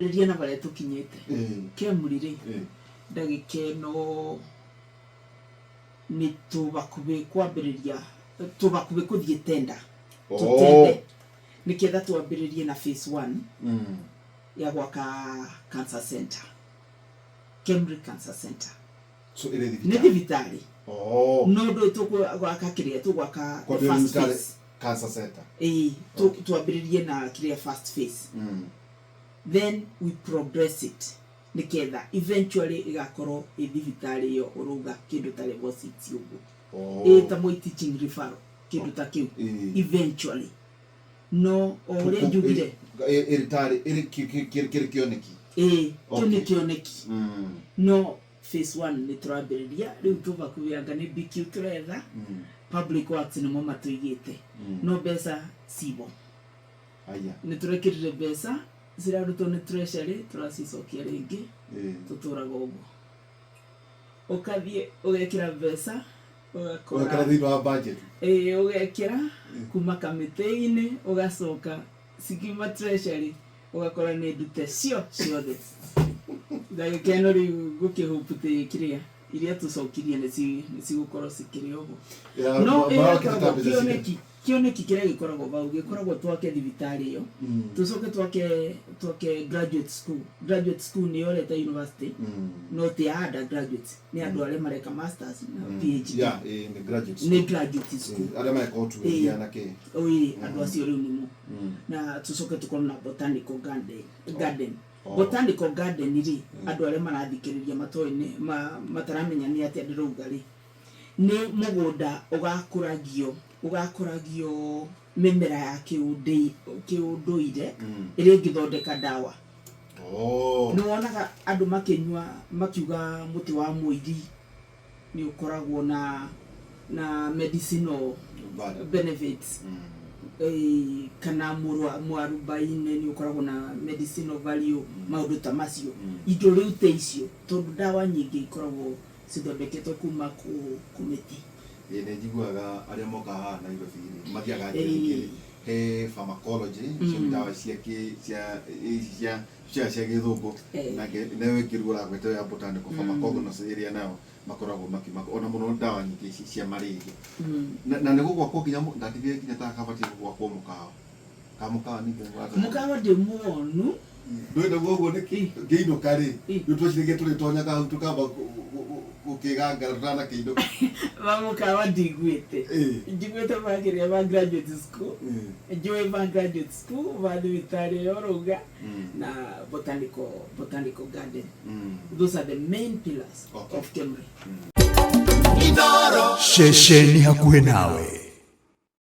Rĩria na barĩa tũkinyĩte. Kemri rĩ, ndagĩka ĩno nĩ tũbakubĩ kwambĩrĩria, tũbakubĩ kũthiĩ tender. Tũtende nĩketha twambĩrĩrie na phase one ya gwaka cancer center. Kemri Cancer Center. So ĩrĩ Nĩ thibitarĩ? Thibitarĩ. Oh. No ndũĩ tũgwaka kĩrĩa tũgwaka the Kwambĩrĩria first thibitarĩ phase. Cancer center. Ĩĩ, twambĩrĩrie na kĩrĩa first phase. Then we progress it nĩketha eventually ĩgakorwo ĩ thibitarĩ ĩyo ũrauga kĩndũ ta level 6 ũguo. Ĩ ta Moi Teaching Referral, kĩndũ ta kĩu. Eventually. No o ũrĩa njugire. Ĩrĩ tarĩ ĩrĩ kĩrĩ kĩoneki. Ĩĩ, kĩu nĩ kĩoneki. No phase one nĩ tũrambĩrĩria rĩu tũbakuĩ anga nĩ BQ tũretha. Public Works nĩmo matũigĩte. No mbeca cibo. Aya. Nĩ tũrekĩrire mbeca cirarutwo nĩ treasury, tũracicokia rĩngĩ. Tũtũraga ũguo. Ũkathiĩ ũgekĩra mbeca ũgakora ũgakora thĩinĩ wa budget. Ĩĩ, ũgekĩra kuma kamĩtĩ-inĩ, ũgacoka cikiuma treasury ũgakora nĩ ndute cio ciothe. Ndagĩka ĩno rĩu ngũkĩhope kĩrĩa iria tũcokirie nĩ cigũkorwo cikĩrĩ oho. Ya, No ĩyo marakĩte ĩkoragwo mbeca kĩoneki. Kĩoneki kĩrĩa gĩkoragwo vau gĩkoragwo twake thibitarĩ ĩyo, tũcoke twake graduate school. Graduate school nĩyo ũreta university, no ti ya undergraduates, nĩ andũ arĩa mareka masters na PhD. Yeah, ĩĩ, nĩ graduate Nĩ school. graduate school. Ĩĩ, arĩa mareka ũtuĩria na kĩ. Ĩĩ, andũ acio rĩu nĩmo. Na tũcoke tũkorwo na botanical garden. Botanical garden rĩ, andũ arĩa marathikĩrĩria matoĩ nĩ mataramenya nĩ atĩa ndĩrauga rĩ, nĩ mũgũnda ũgakũragio mĩmera ya kĩũndũire ĩrĩa ĩngĩthondeka ndawa. Nĩ wonaga andũ makĩnyua makiuga mũtĩ wa mũiri nĩ ũkoragwo na medicinal benefits, kana mwarubaine nĩ ũkoragwo na medicinal value, maũndũ ta macio. Indo rĩu ta icio, tondũ ndawa nyingĩ ikoragwo cithondeketwo kuma kũ mĩtĩ. Ĩĩ, nĩ njiguaga arĩa mokaga haha Nairobi rĩ, mathiaga njĩra ĩngĩ rĩ, he pharmacology, icio nĩ ndawa cia kĩ cia ici cia gĩthũngũ, na nayo ĩngĩ rĩu ũragweta ya botanical pharmacognosy ĩrĩa nayo makoragwo ona mũno ndawa nyingĩ ici cia malaria. Na nĩ gũgwakwo nginya ndatigire nginya ta kabatiĩ gũgwakwo mũkawa. Ka mũkawa ningĩ nĩ gwakwo. Mũkawa ndĩ muonu. Ndũĩ naguo ũguo nĩkĩ? Ngĩinũka rĩ, rĩu tweciragia tũrĩtonyaga hau tũkamba gũkĩgangara tũtanakĩinũka. Ma mũkawa ndiguĩte. Njiguĩte ma kĩrĩa ma graduate school. Njũĩ ma graduate school, ma thibitarĩ ĩyo ũrauga, na botanical garden. Those are the main pillars of Kemri. Ceceni hakuhĩ nawe.